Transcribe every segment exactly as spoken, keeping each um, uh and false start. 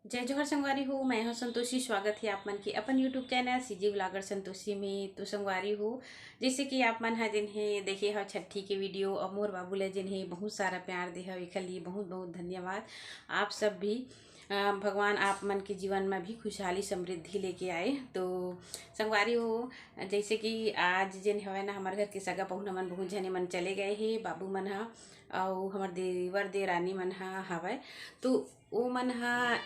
जय जोहार संगवारी हो, मैं हूं संतोषी। स्वागत है आप मन के अपन YouTube channel CG blogger Santoshi में। तो संगवारी हो, जैसे कि आप मन ह जिन हे देखे हो छठी के वीडियो, और मोर बाबू ला जिन हे बहुत सारा प्यार दे हो, एखर लिए बहुत बहुत धन्यवाद। आप सब भी अ, भगवान आप मन के जीवन में भी खुशहाली समृद्धि लेके आए। तो संगवारी हो, जैसे कि आज जेन हवय ना, हमर घर के सगा पहुना मन बहुत झने मन चले गए हे, बाबू मन ह अउ हमर देवर देरानी मन ह हवय। तो ओ मन ह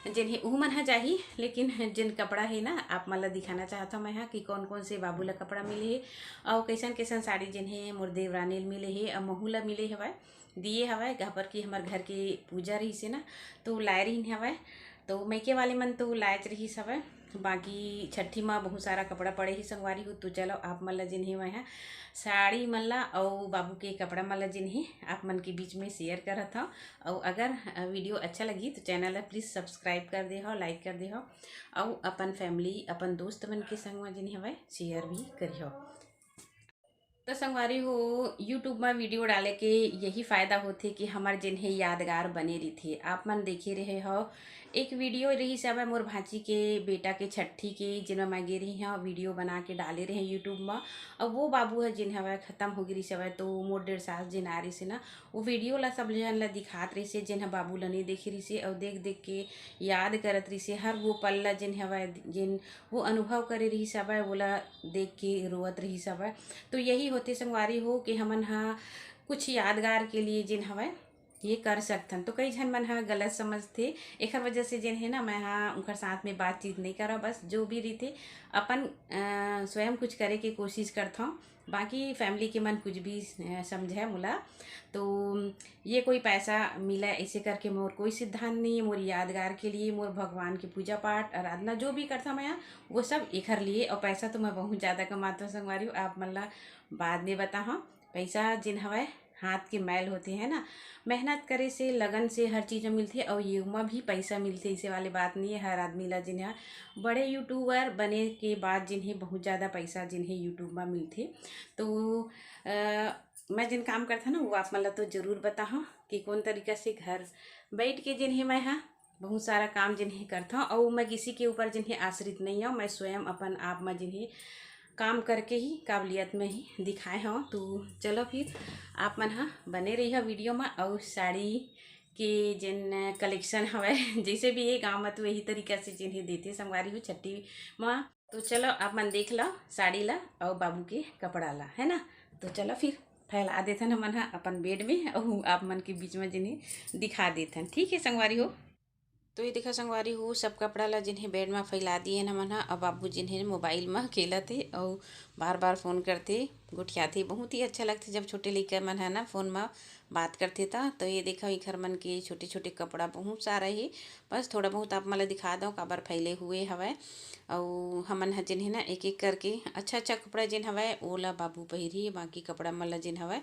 जेन हे, उहू मन ह जाही, लेकिन जेन कपड़ा हे ना, आप मन ला दिखाना चाहत हव मैं ह कि कौन कौन से बाबू ला कपड़ा मिले हे अउ कैसन कैसन साड़ी जेन हे मोर देवरानी ल मिले हे अउ महू ला मिले हवय, दिए हवय, काबर कि हमर घर के पूजा रहिस हे ना, तो लाए रहिन हवय। तो मइके वाले मन तो लाएच रहिस हवय, बाकी छट्ठी म बहुत सारा कपड़ा पड़े ही संगवारी हो। तो चलो, आप मन ला जेन हे मैं ह साड़ी मन ला अउ बाबू के कपड़ा मन ला जेन हे आप मन के बीच में शेयर करत हव। अउ अगर अ, वीडियो अच्छा लगी तो चैनल ला प्लीज सब्सक्राइब कर दे हव, लाइक कर दे हव, अउ अपन फैमिली, अपन दोस्त मन के संग म जेन हवय शेयर भी करिहव। तो संगवारी हो, YouTube में वीडियो डाले के यही फायदा होथे कि हमर जेन हे यादगार बने रहिथे। आप मन देखे रहे हो, एक वीडियो रहिस हवय मोर भांची के बेटा के छट्ठी के, जेमा मैं गे रही हव वीडियो बना के डाले रहे YouTube में। अब वो बाबू ह जेन हवय खत्म हो गे रहिस हवय, तो मोर डेढ़ सास जेन आ रहिस हे ना, वो वीडियो ला सब झन ला दिखात रहिस हे, जेन ह बाबू ला नहीं देखे रहिस हे, अउ देख देख के याद करत रहिस हे हर वो पल ला, जेन हवय, जेन वो अनुभव करे रहिस हवय, वोला देख के रोवत रहिस हवय। तो यही होथे संगवारी हो कि हमन ह कुछ यादगार के लिए जेन हवय ये कर सकथन। तो कई झन मन ह गलत समझथे, एखर वजह से जेन हे ना, मैं ह उनकर साथ में बातचीत नहीं करव। बस जो भी रहिथे अपन अ, स्वयं कुछ करे के कोशिश करथव, बाकी फैमिली के मन कुछ भी अ, समझे मोला। तो ये कोई पैसा मिला ऐसे करके मोर कोई सिद्धांत नहीं है, मोर यादगार के लिए, मोर भगवान के पूजा पाठ, आराधना जो भी करथव मैं ह, वो सब एखर लिए। और पैसा तो मैं बहुत ज़्यादा कमाथव संगवारी हो, आप मन ला बाद में बताहव। पैसा जेन हवय हाथ के मैल होथे, है ना, मेहनत करे से, लगन से हर चीज में मिलथे। और ये मा भी पैसा मिलथे, ऐसे वाले बात नहीं है। हर आदमी ला जेन ह बड़े यूट्यूबर बने के बाद जेन हे बहुत ज़्यादा पैसा जेन हे YouTube में मिलथे। तो अ, मैं जेन काम करथव ना, वो आप मन ला तो जरूर बताहव कि कौन तरीका से घर बैठ के जेन हे मैं ह बहुत सारा काम जेन हे करथव, अउ मैं किसी के ऊपर जेन हे आश्रित नहीं हव। मैं स्वयं अपन आप म जेन हे काम करके ही, काबिलियत में ही दिखाए हव। तो चलो फिर आप मन ह बने रहिहव वीडियो म। अउ साड़ी के जेन कलेक्शन हवय जैसे भी ये गाँव म तो यही तरीका से जेन हे देथे संगवारी हो छट्ठी म। तो चलो आप मन देख लो साड़ी ला अउ बाबू के कपड़ा ला, है ना। तो चलो फिर फैला देथन हमन ह अपन बेड में, अउ आप मन के बीच में जेन हे दिखा देथन, ठीक है संगवारी हो। तो ये देखा संगवारी हो, सब कपड़ा ला जेन हे बेड में फैला दिए हमन ह। अब बाबू जेन हे मोबाइल में खेलत हे अउ बार बार फोन करथे, गोठियाथे। बहुत ही अच्छा लगथे जब छोटे लइका मन ह ना फोन में बात करथे त। तो ये देखा इखर मन के छोटे छोटे कपड़ा बहुत सारा हे, बस थोड़ा बहुत आप मन ला दिखा दव काबर फैले हुए हवय। अउ हमन ह जेन हे ना एक एक करके अच्छा अच्छा कपड़ा जेन हवय ओला बाबू पहिरही, बाकी कपड़ा मन ला जेन हवय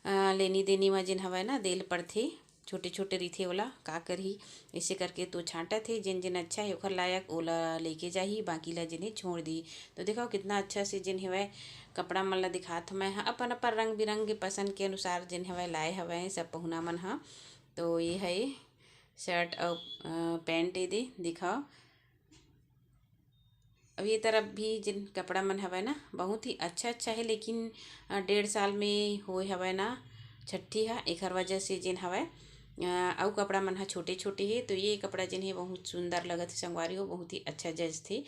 अ, लेनी देनी म जेन हवय ना देल पड़थे, छोटे छोटे रहिथे ओला का करही, ऐसे करके तो छांटत हे। जेन जेन अच्छा हे ओखर लायक ओला लेके जाही, बाकी ला जेन हे छोड़ दी। तो देखो कितना अच्छा से जेन हवय कपड़ा मन ला दिखात हवय, अपन अपन रंग बिरंग के पसंद के अनुसार जेन हवय लाए हवय सब पहुना मन ह। तो ये है शर्ट अउ अ, पैंट, ये दे दिखाओ। अब ये तरफ भी जिन कपड़ा मन हवय ना, बहुत ही अच्छा अच्छा है, लेकिन अ, डेढ़ साल में होए हवय ना छट्ठी ह, एखर वजह से जिन हवय अ, अउ कपड़ा मन ह छोटे छोटे हे। तो ये कपड़ा जिन हे बहुत सुंदर लगत हे संगवारी हो, बहुत ही अच्छा जचथे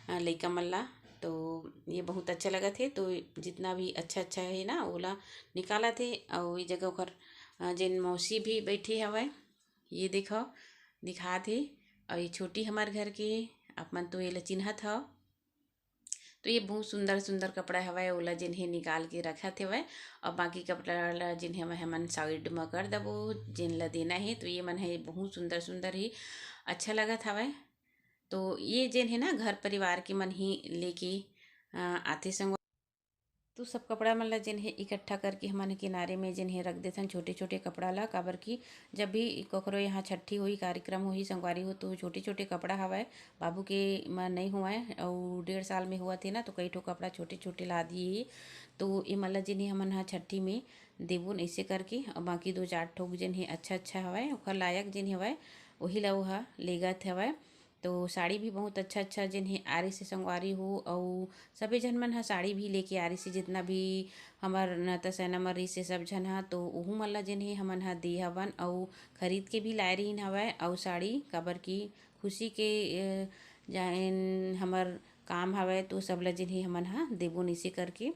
अ, लइका मन ला। तो ये बहुत अच्छा लगत हे। तो जितना भी अच्छा अच्छा हे ना ओला निकालत हे। अउ ये जगह ओकर अ, जेन मौसी भी बैठी हवय, ये देखो दिखात हे। अउ ये छोटी हमर घर के, आप मन तो एला चिन्हत हव। तो ये बहुत सुंदर सुंदर कपड़ा हवय, ओला जेन हे निकाल के रखत हवय। अउ बाकी कपड़ा ला जेन हे हमन साइड म कर दबो, जेन ला देना हे। तो ये मन हे बहुत सुंदर सुंदर ही अच्छा लगत हवय। तो ये जेन हे ना घर परिवार के मन ही लेके अ, आथे संग। तो सब कपड़ा मन ला जेन हे इकट्ठा करके हमन किनारे में जेन हे रख देथन छोटे छोटे कपड़ा ला, काबर कि जब भी ककरो यहाँ छट्ठी होही, कार्यक्रम होही, संगवारी हो, तो छोटे छोटे कपड़ा हवय बाबू के म नइ होवय, अउ डेढ़ साल में होवत हे ना, तो कई ठो कपड़ा छोटे छोटे ला दिए हे। तो ए मन ला जेन हे हमन ह छट्ठी में देबो न ऐसे करके। अउ बाकी दो चार ठोक जेन हे अच्छा अच्छा हवय, ओखर लायक जेन हवय वही ला ओहा लेगत हवय। तो साड़ी भी बहुत अच्छा अच्छा जेन हे आ रहिस हे संगवारी हो, अउ सभी झन मन ह साड़ी भी लेके आ रहिस हे, जितना भी हमर नता सेना म रहिस हे सब झन ह, तो उहू मन ला जेन हे हमन ह दे हवन, अउ खरीद के भी लाए रहिन हवय, अउ साड़ी काबर की खुशी के, अ, जेन हमर काम हवय, तो सब ला जेन हे हमन ह देबो निसे करके।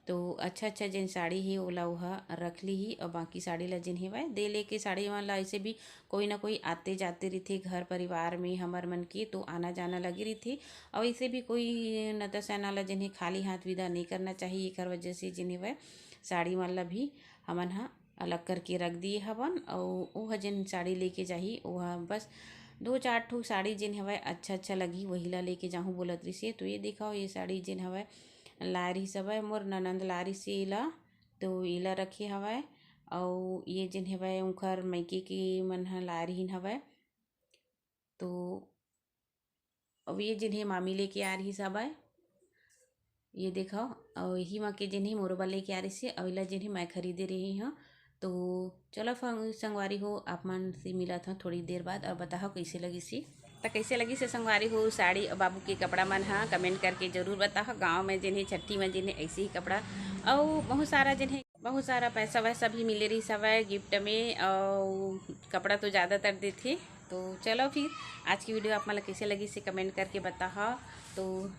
तो अच्छा अच्छा जेन साड़ी हे ओला ओहा रख लिही, अउ बाकी साड़ी ला जेन हेवय दे लेके। साड़ी मन ला ऐसे भी कोई ना कोई आते जाते रहिथे घर परिवार में, हमर मन के तो आना जाना लगे रहिथे, अउ ऐसे भी कोई नता सेना ला जेन हे खाली हाथ विदा नहीं करना चाहिए। एकर वजह से जेन हेवय साड़ी मन ला भी हमन ह अलग करके रख दिए हवन, अउ ओह जेन साड़ी लेके जाही ओह बस दो चार ठो साड़ी जेन हवय अच्छा अच्छा लगही, वही ला लेके जाहूँ बोलत रहिसे। तो ये देखो, ये साड़ी जेन हवय लाए रहिस हवय मोर ननंद लाए रहिस हे एला, तो एला रखे हवय। अउ ये जेन हवय उंखर मइके के मन ह लाए रहिन हवय। तो अब ये जेन हे मामी लेके आ रहिस हवय, ये देखो, अउ यही मा के जेन हे मोरो बर लेके आ रहिस हे, अउ एला जेन हे मैं खरीदे रही हूँ। तो चलो फं-, संगवारी हो, आप मन से मिलत हूँ थोड़ी देर बाद, अउ बताओ कैसे लगिस हे। तो कैसे लगिस हे संगवारी हो साड़ी अउ बाबू के कपड़ा मन ह, कमेंट करके जरूर बताओ। गाँव में जेन हे छट्ठी में जेन हे ऐसे ही कपड़ा, अउ बहुत सारा जेन हे बहुत सारा पैसा वैसा भी मिले रहिस हवय गिफ्ट में, अउ कपड़ा तो ज़्यादातर देथे। तो चलो फिर आज की वीडियो आप मन ला कैसे लगिस हे कमेंट करके बताओ। तो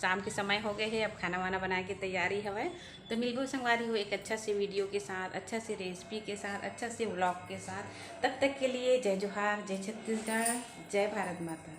शाम के समय हो गए हे, अब खाना वाना बनाए के तैयारी हवय। तो मिलबो संगवारी हो एक अच्छा से वीडियो के साथ, अच्छा से रेसिपी के साथ, अच्छा से व्लॉग के साथ। तब तक के लिए जय जोहार, जय छत्तीसगढ़, जय भारत माता।